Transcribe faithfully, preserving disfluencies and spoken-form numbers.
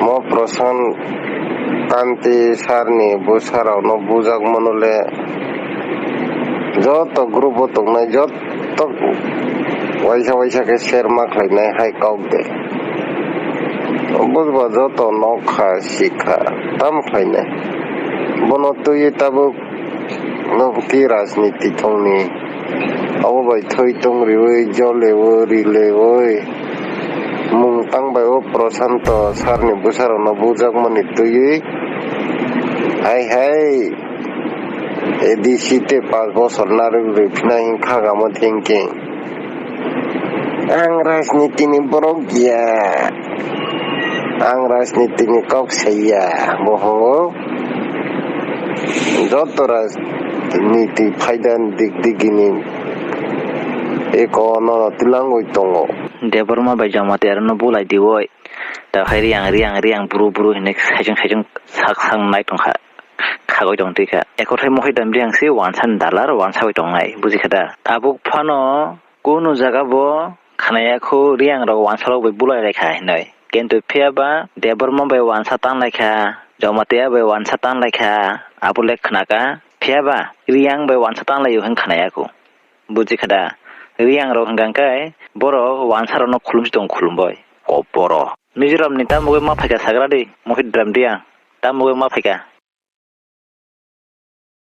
Mo Prasant Kanti sir ni bwsarokno bujak mano le joto group o tongnai joto waisa waisa khe share ma khlainai hai kok de. Bujba joto nokha sikha tam khlainai. Bono twiwi tabuk no ki rajniti tongni. Abo bai thwi tong riwi, jolewi, rilewi. Mung tang bai o Prashanto sir ni bwsarokno bujakmani twiwi. Hai hai. A D C te pas bosor narwk rwi phina hinkha gamo thinking. Ang rajniti ni borok ya. Ang rajniti ni kok saiya. Bohongo joto rajniti phaida dik digini eko no twlangwi tongo. Debbarma bai Jamatia rokno bulai diwi. Takhai Riang, Riang, Riang, bru, bru hinwi saichung, saichung sak, sak nai tongkha. Khagwi tong twi kha. Eko thai mohai dam Riang si wansa ni dalar, wansa bai tongnai. Buji kha da? Tabuk phano kunu jaga bo khnaya khu Riang rok wansa rok bai bulai lai kha hinwi. Kintu phiya ba Debbarma bai wansa tang lai kha, Jamatia bai wansa tang lai kha, abo le khna kha. Phiya ba Riang bai wansa tang lai o hin khnaya khu. Buji kha da? Riang rok hwnkha khe borok wansa rokno khulumsi tong khulum bai. Koboro. Mizoram ni tamo bai ma phaikha sagra di, mohit dam Riang. Tamo bai ma phaikha.